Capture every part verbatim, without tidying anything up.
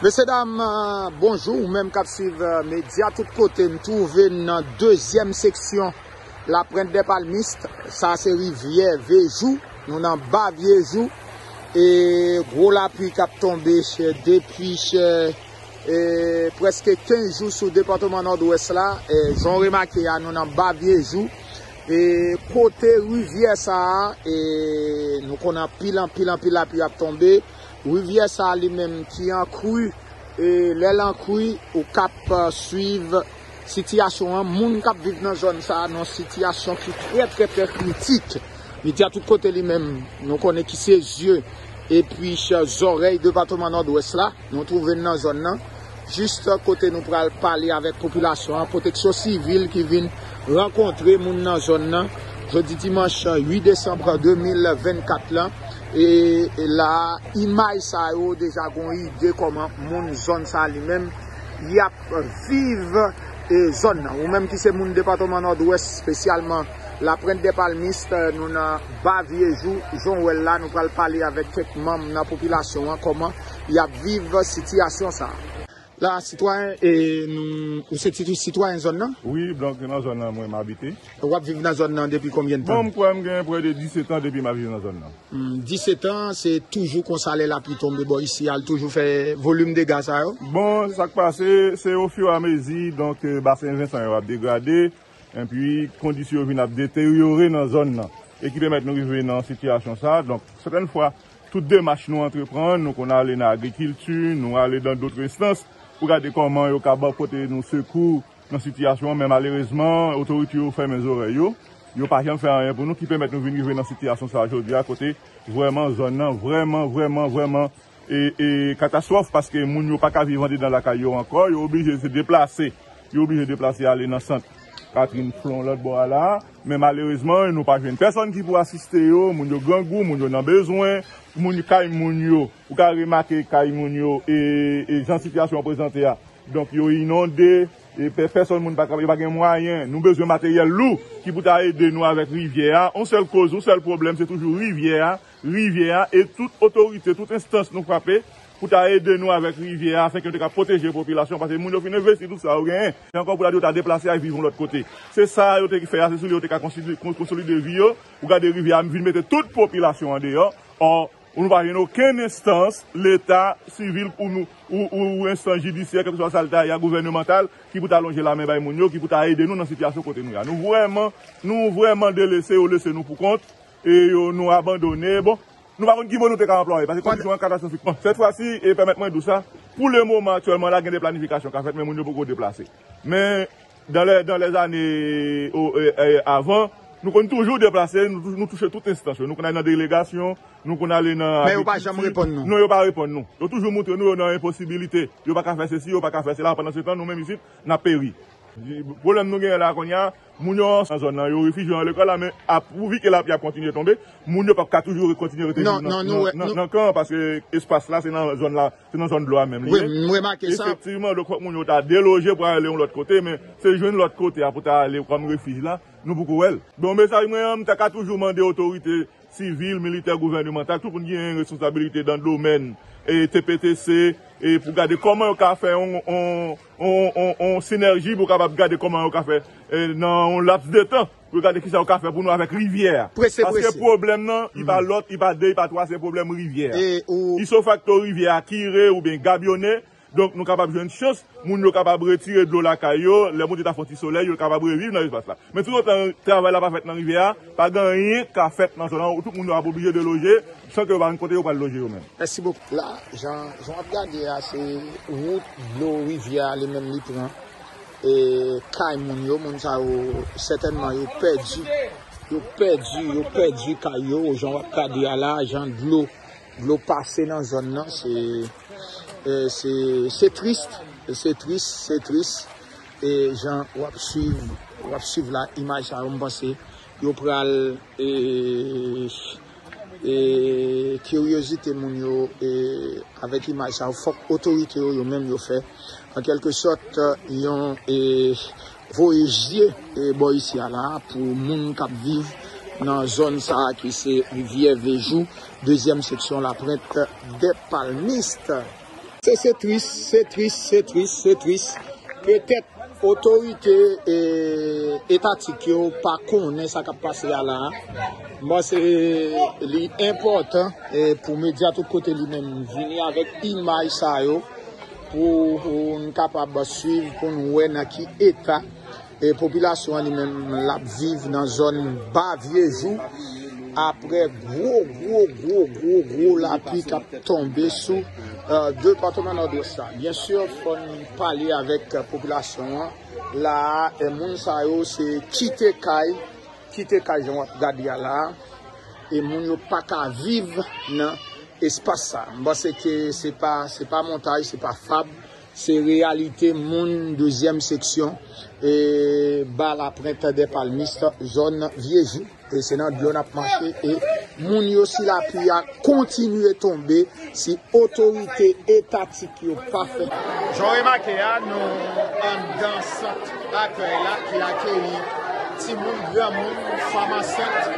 Mesye dam, bonjou, ou menm k ap swiv medya tout kote, n twouve n nan dezyèm seksyon Laprent dè Palmis. Sa se rivyè Vejou, nou nan ba Vyejou. E gwo lapli k ap tonbe depi e, prèske kenz jou sou depatman Nòdwès la. E, jan w remake a, nou nan ba Vyejou. E kote rivyè sa a, e, nou konnen anpil, anpil, anpil lapli ap tonbe. Rivyè sa a li menm ki an kri, e lè l an kri, ou k ap swiv sitiyasyon an. Moun k ap viv nan zòn sa a nan sitiyasyon ki trè, trè, trè kritik. Li di a tout kote li menm, nou konnen ki se zye epi zòrèy depatman Nòdwès la. Nou twouve n nan zòn nan, jis kote nou pral pale avèk popilasyon an, pwoteksyon sivil ki vin rankontre moun nan zòn nan jodi dimanch uit desanm de mil vennkat lan. E, e la, imaj sa yo deja gon ide kòman moun zòn sa li menm y ap viv e zòn nan. Ou menm ki se moun depatman Nòdwès, espesyalman Laprent dè Palmis, nou nan ba Vyejou, jan w wè l la, nou pral pale avèk kèk manm nan popilasyon an, kòman y ap viv sitiyasyon sa a. La, sitwayen, e nou, ou se ti sitwayen zòn nan? Wi, donk nan zòn nan mwen m abite. W ap viv nan zòn nan depi konbyen tan? Bon, m kwè m gen prè de disèt an depi m ap viv nan zòn nan. Hmm, disèt an, se toujou konsa lè lapli tonbe bò isi a, l toujou fè volim dega sa yo? Bon, sa k pase, se ofiramezi, donk, e, basen Vensan yo ap degrade, epi kondisyon yo vin ap deteryore nan zòn nan, e ki pèmèt nou rive nan sitiyasyon sa a. Donk, sètèn fwa, tout demach nou antreprann, nou konn ale nan agrikilti, nou ale nan dòt enstans pou gade kòman yo ka ba, pote nou sekou nan sitiyasyon an, men malerezman, otorite yo fèmen zòrèy yo. Yo pa janm fè anyen pou nou, ki pèmèt nou vin rive nan sitiyasyon sa a jodi a, kote vrèman zòn nan vrèman, vrèman, vrèman e, e katastwòf, paske moun yo pa ka viv andedan lakay yo ankò, yo oblije se deplase. Yo oblije deplase ale nan sant Katrin Flon lòt bò a la. Men malerezman, nou pa jwenn pèsonn ki pou asiste yo, moun yo grangou, moun yo nan bezwen, moun kay moun yo, ou ka remake kay moun yo, e, e jan sitiyasyon an prezante a. Donk, yo inonde, e pè-, pèsonn moun pa ka, yo pa gen mwayen. Nou bezwen materyèl lou ki pou ta ede nou avèk rivyè a. On sèl koz, on sèl pwoblèm, se toujou rivyè a, rivyè a, e tout otorite, tout enstans nou frape pou ta ede nou avèk rivyè a, afenke nou te ka pwoteje popilasyon, paske moun yo fin envesti tout sa yo genyen. E ankò pou ta di yo ta deplase al viv yon lòt kote. Se sa yo te fè a, se sou li yo te ka konsolide, kon-, konsolide vi yo. Ou gade rivyè a vin mete tout popilasyon an deyò. Ò, nou pa jwenn okenn enstans, Leta, sivil, ou nou, ou, ou, ou enstans jidisyè, kèlkeswa sa l ta ye a, gouvènemantal, ki pou ta lonje lamen bay moun yo, ki pou ta ede nou nan sitiyasyon kote nou ye a. Nou vrèman, nou vrèman delese, yo lese nou pou kont, e yo, nou abandone. Bon, nou pa konn ki mo nou te ka anplwaye, paske kondisyon an katastwofik. Bon, sèt fwa si, e pèmèt mwen di w sa, pou le moman, aktyèlman la, gen de planifikasyon k ap fèt, men moun yo poko deplase. Men, dans les, dans les années, o, e, e, avan, nou konn toujou deplase, nou, nou touche tout enstans yo. Nou konn ale nan delegasyon, nou konn ale nan... Men yo pa janm reponn nou. Non, yo pa reponn nou. Yo toujou montre nou yo nan enposibilite. Yo pa ka fè sesi, yo pa ka fè sela. Pandan se tan, nou menm isit, n ap peri. Pwoblèm nou genyen la kounye a, moun yo nan zòn nan, yo refijye yo nan lekòl la, men ap, pouvi ke lapli ap kontinye tonbe, moun yo p ap ka toujou kontinye rete viv nan, nan, nan, nan kan an, paske espas la, se nan zòn la, se nan zòn dlo a menm li ye. Wi, m remake sa. Efektivman, donk fòk moun yo ta deloje pou ale yon lòt kote, men se jwenn lòt kote a pou ta ale kòm refij la, nou poko wè l. Bon, mesaj mwen an, m ta ka toujou mande otorite sivil, militè, gouvènemantal, tout moun ki gen responsabilite nan domèn, e, T P T C, e, pou gade kòman yo ka fè yon, yon, yon, yon, yon sinèji pou kapab gade kòman yo ka fè, e, nan yon laps de tan, pou yo gade kisa yo ka fè pou nou avèk rivyè a. Prese, prese. Paske pwoblèm nan, li pa lòt, li pa de, li pa twa, se pwoblèm rivyè a. E ou... Ipso facto rivyè a kire oubyen gabyone, donk nou kapab jwenn chans, moun yo kapab retire dlo lakay yo, lè Bondye ta fè yon ti solèy, yo kapab reviv nan espas la. Men toutotan travay la pa fèt nan rivyè a, pa gen anyen k ka fèt nan zòn nan, tout moun yo ap oblije deloje, san ke yo pa konn kote yo pral loje yo menm. Mèsi bokou. La, jan, jan w ap gade a, se wout dlo rivyè a li menm li pran. E kay moun yo, moun sa yo, sètènman, yo pèdi, yo pèdi, yo pèdi kay yo, jan w ap gade a la, jan dlo, dlo pase nan zòn nan, se, e, se, se tris, se tris, se tris. E jan w ap swiv, w ap swiv la, imaj sa yo, m panse yo pral, e, e, kiryozite moun yo, e, avèk imaj sa yo, fòk otorite yo, yo menm yo fè, an kèlke sòt, yon, e, voye zye, e, bò isi a la, pou moun k ap viv nan zòn sa a ki se Rivyè Vejou, dezyèm seksyon Laprent dè Palmis. Se, se tris, se tris, se tris, se tris. Petèt otorite e, etatik yo pa konnen sa k ap pase a la a. M panse li enpòtan e, pou medya tout kote li menm vini avèk imaj sa yo pou, pou n kapab swiv, pou n wè nan ki eta e popilasyon an li menm l ap viv nan zòn Ba Vyejou, apre gwo, gwo, gwo, gwo, gwo lapli k ap tonbe sou, e, depatman Nòdwès la. Byen si, fò n pale avèk, e, popilasyon an. La a, e, moun sa yo, se kite kay, kite kay jan w ap gade a la a, e moun yo pa ka viv nan espas sa. M panse ke se pa, se pa montaj, se pa fab, se reyalite moun dezyèm seksyon, e, Ba Laprent Dèpalmis, zòn Vyejou. E se nan dlo n ap mache, e moun yo, si lapli a kontinye tonbe, si otorite etatik yo pa fè. Jan w remake a, nou anndan sant akèy la ki akeyi timoun, granmoun, fanm ansent,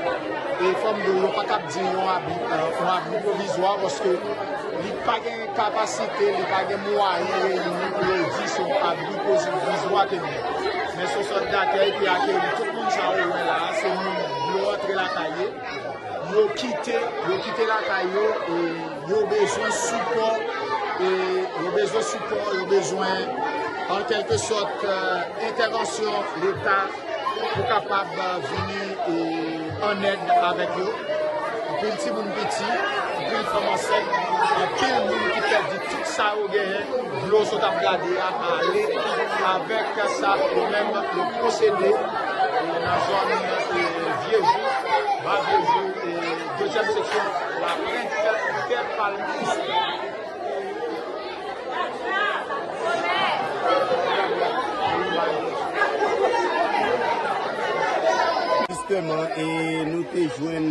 e fò m di w, yo pa t ap di yon abri, e, yon abri pwovizwa, paske li pa gen kapasite, li pa gen mwayen reyini pou yo di se yon abri pwovizwa ke li ye. Men se yon sant dakèy ki akeyi tout moun sa yo wè la a, se moun dlo antre lakay yo, yo kite, yo kite lakay yo, e yo bezwen sipò, e yo bezwen sipò, yo bezwen, an kèlke sòt, e, entèvansyon Leta pou kapab, e, vini, e, an èd avèk yo. Anpil timoun piti, anpil fanm ansent, anpil moun ki pèdi tout sa yo genyen. Dlo sot ap gade a ale avèk sa yo menm yo posede, e, nan zòn, e, Vyejou, Ba Vyejou, e, dezyèm seksyon Laprent Dèpalmis. Jisteman, e nou te jwenn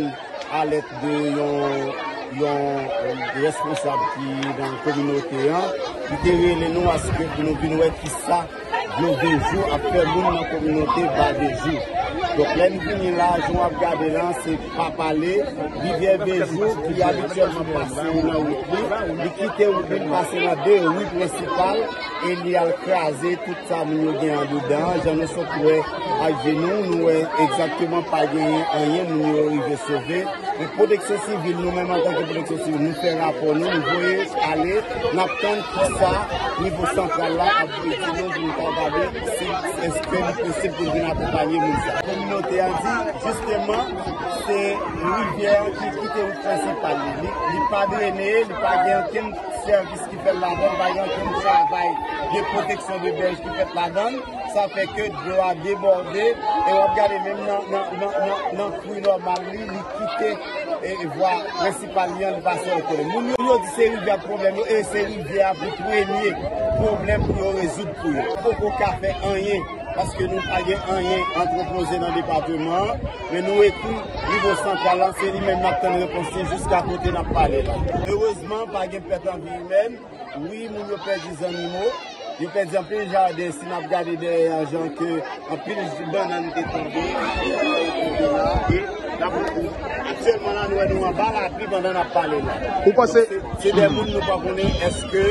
alèt de yon, yon, e, responsab ki nan kominote an, ki te rele nou aske pou nou vin wè kisa dlo Vyejou ap fè moun nan kominote Ba Vyejou. Donk, lè n vini la, jan w ap gade la, se pa pale, rivyè Vyejou ki abityèlman pase nan wout li, li kite wout li, li pase nan de ri prensipal, e li al kraze tout sa moun yo gen andedan an. Jan nou sot wè ak je nou, nou wè egzakteman pa genyen anyen, moun yo rive sove. E Pwoteksyon Sivil, nou menm antanke Pwoteksyon Sivil, nou fè rapò nou, nou voye ale, n ap tann kisa nivo santral la ap voye di nou pou nou ta gade si, èske li posib pou n vin akonpanye moun sa. Kominote a di, jisteman, se rivyè an ki kite wout prensipal li. Li, li pa drene, li pa gen okenn sèvis ki fèt ladan, pa gen okenn travay de pwoteksyon de bèj ki fèt ladan. Sa fè ke dlo a debòde, e w ap gade menm nan, nan, nan, nan, nan kwi nòmal li, li kite, e, vwa prensipal li an, li pase yon kote. Moun yo, yo di se rivyè a pwoblèm yo, e se rivyè a pou premye pwoblèm pou yo rezoud pou yo. Poko ka fè anyen, paske nou pa gen anyen antrepoze nan depatman an, men nou ekri nivo santral la, se li menm n ap tann repons li jiska kote n ap pale la. Erezman, pa gen pèt an vi imèn. Wi, moun yo pèdi zannimo, yo pèdi anpil jaden. Si n ap gade dèyè an, jan ke anpil bannann te tonbe, e, tonbe la, e n ap, aktyèlman la, nou wè nou anba lapli pandan n ap pale la. Ou panse? Donk, se, se de moun nou pa konnen èske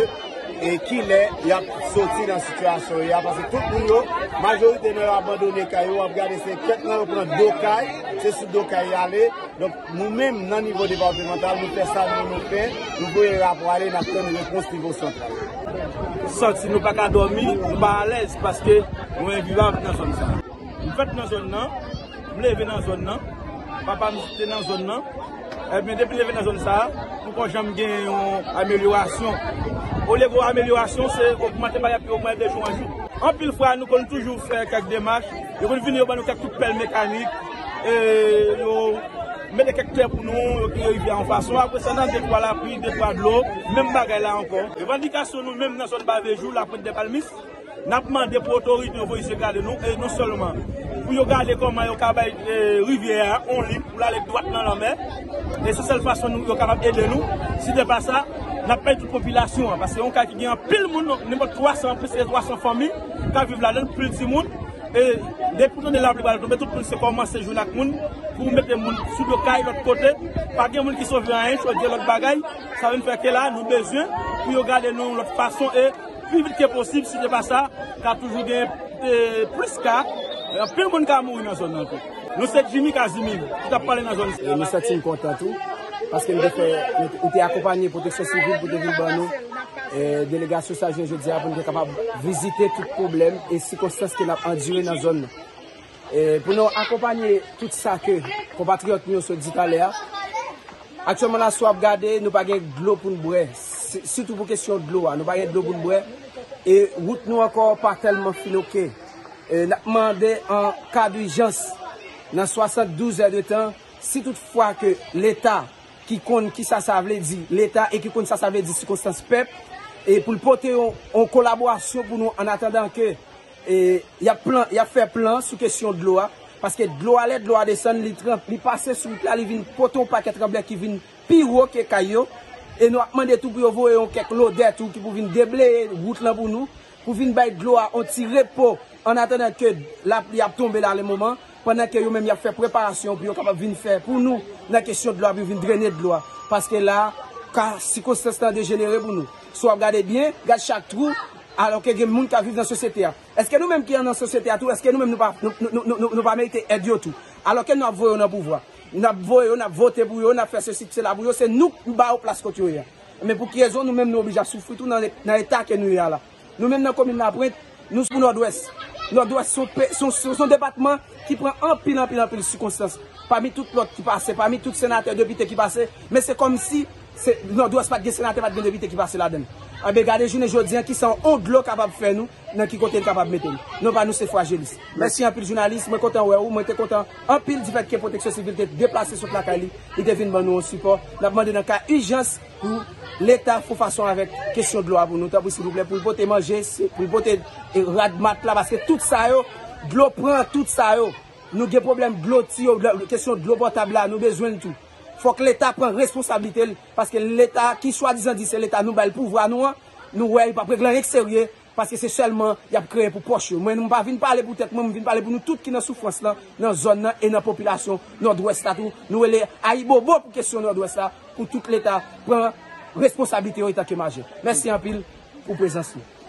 e kilè y ap soti nan sitiyasyon yo a, paske tout moun yo, majorite nan yo abandone kay yo, w ap gade se kèk nan yo pran do kay, se sou do kay y ale. Donk, nou menm, nan nivo depatmantal, nou fè sa nou, nou fè, nou voye rapò ale, n ap tann repons nivo santral. Santi nou pa ka dòmi, nou pa alèz, paske nou envivav nan zòn sa a. M fèt nan zòn nan, m leve nan zòn nan, papa m te nan zòn nan. Ebyen, depi m leve nan zòn sa a, m poko janm gen yon amelyorasyon. Olye gen yon amelyorasyon, se ogmante bagay ap pi ogmante de jou an jou. Anpil fwa, nou konn toujou fè kèk demach, yo konn vini, yo ban nou kèk kout pèl mekanik, e yo mete kèk tè pou nou, yo kite rivyè a yon fason. Apre sa, nan de twa lapli, de twa dlo, menm bagay la ankò. Revandikasyon nou menm nan zòn Ba Vyejou, Laprent Dèpalmis, n ap mande pou otorite yo voye je gade nou, e non sèlman pou yo gade kòman yo ka bay, e, rivyè a yon liy pou l ale dwat nan lanmè. E se sèl fason nou, yo kapab ede nou. Si se pa sa, n ap pèdi tout popilasyon an, paske yon kay ki gen anpil moun, nenpòt twa san, plis ke twa san fanmi k ap viv ladan l, pil timoun. E depi w tande lapli pral tonbe, tout moun se kòmanse jwenn ak moun pou mete moun sou do kay lòt kote. Pa gen moun ki sove anyen, chodyè, lòt bagay. Sa vin fè ke la, nou bezwen Pou yo gade nou yon lòt fason e pi vit ke posib, si se pa sa, ka toujou gen e, plis ka, e, anpil moun ka mouri nan zòn nan tou. Nou se Jimmy Casimir ki t ap pale nan zòn. E nou santi n kontan tou, paske nou te fè, nou te akonpanye Pwoteksyon Sivil pou te vin ban nou e, delegasyon sa jounen jodi a pou nou te kapab vizite tout pwoblèm e sikonstans ke n ap andire nan zòn nan. E, pou nou akonpanye tout sa ke konpatriyòt nou yo sot di talè a. Aktyèlman la, si w ap gade, nou pa gen dlo pou n bwè. Si- Sitou pou kesyon dlo a, nou pa gen dlo pou n bwè. E wout nou ankò pa tèlman fin oke. E, n ap mande an ka dijans, nan swasanndouz è de tan, si toutfwa ke Leta ki konn kisa sa vle di Leta e ki konn sa sa vle di sikonstans pèp, e pou l pote yon, yon kolaborasyon pou nou an atandan ke e, y ap plan, y ap fè plan sou kesyon dlo a, paske dlo a, lè dlo a desann, li tranp, li pase sou wout la, li vin pote yon pakèt ranblè ki vin pi wo ke kay yo, e nou ap mande tou pou yo voye yon kèk lodè tou ki pou vin debleye wout lan pou nou, pou vin bay dlo a yon ti repo, an atandan ke lapli ap tonbe la le moman, pandan ke yo menm y ap fè preparasyon pou yo kapab vin fè pou nou nan kesyon dlo a, pou yo vin drene dlo a. Paske la, ka sikonstans lan dejenere pou nou. Si w ap gade byen, gad chak twou, alòke gen moun k ap viv nan sosyete a. Èske nou menm ki nan sosyete a tou, èske nou menm nou pa, nou, nou pa merite èd yo tou? Alòke nou ap voye yo nan pouvwa. N ap voye yo, n ap vote pou yo, n ap fè sesi, sela pou yo, se nou k ba yo plas kot yo ye a. Men pou ki rezon nou menm nou oblije ap soufri tou nan, nan eta ke nou ye a la? Nou menm nan komin Lapwent, nou sou Nòdwès. Nòdwès se yon pe- se yon- se yon depatman ki pran anpil, anpil, anpil sikonstans. Pami tout lòt ki pase, pami tout senatè, depite ki pase, men se kòmsi se Nòdwès pa t gen senatè, pa t gen depite ki pase ladan l. Anben, gade jounen jodi a, kisa yon dlo kapab fè nou, nan ki kote l kapab mete n. Non pa nou se frajilis. Mèsi anpil jounalis, mwen kontan wè ou, mwen te kontan anpil difèt ke Pwoteksyon Sivil te deplase sot lakay li, li te vin ban nou yon sipò. N ap mande nan ka ijans pou Leta fè fason avèk kesyon dlo a pou nou, tanpri silvouplè, pou l pote manje, se- pou l pote e, rad, matla, paske tout sa yo, dlo pran tout sa yo. Nou gen pwoblèm dlo, tiyo, dlo- kesyon dlo potab la, nou bezwen l tou. Fòk Leta pran responsablite l, paske Leta ki swadizan di se Leta nou ba l pouvwa nou an, nou wè li p ap regle anyen k serye, paske se sèlman y ap kreye pou pòch yo. Mwen, m pa vin pale pou tèt mwen, m vin pale pou nou tout ki nan soufrans lan, nan zòn nan e nan popilasyon Nòdwès la tou. Nou rele ayibobo pou kesyon Nòdwès la, pou tout Leta pran responsablite yo etanke majè. Mèsi anpil pou prezans nou.